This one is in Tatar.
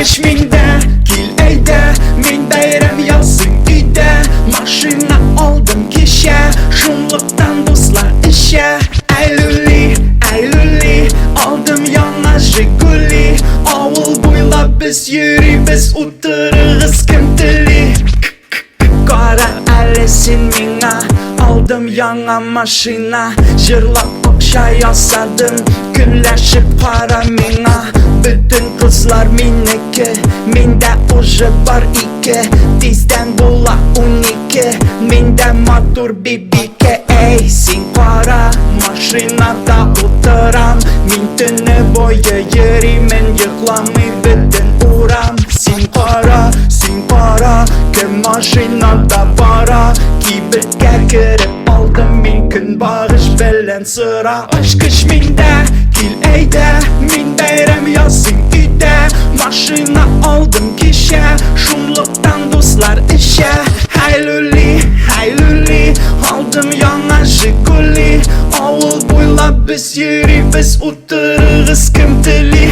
Ачкыч миндә, кил әйдә, мин бәйрәм ясыйм өйдә. Машина алдым кичә, шунлыктан дуслар эчә. Әйлүли, әйлүли, алдым яңа Жигули. Авыл буйлап без йөрибез, утырыгыз кем тели. Кара әле син миңа, алдым яңа машина. Җырлап акча ясадым, көнләшеп кара миңа. Бөтен кызлар минеке, миндә уже бар ике. Тиздән була 12, миндә матур бибике. Эй, син кара, машинада утырам. Мин төне буе йөримен, йокламый бөтен урам. Син кара, син кара, кем машинада бара. Кибеткә кереп алдым мин көнбагыш белән сыра. Ачкыч миндә, кил әйдә, мин бәйрәм ясыйм өйдә. Машина алдым кичә, шунлыктан дуслар эчә. Хәйлүли, хәйлүли, алдым яңа Жигули. Авыл буйлап без йөрибез, утырыгыз кем тели.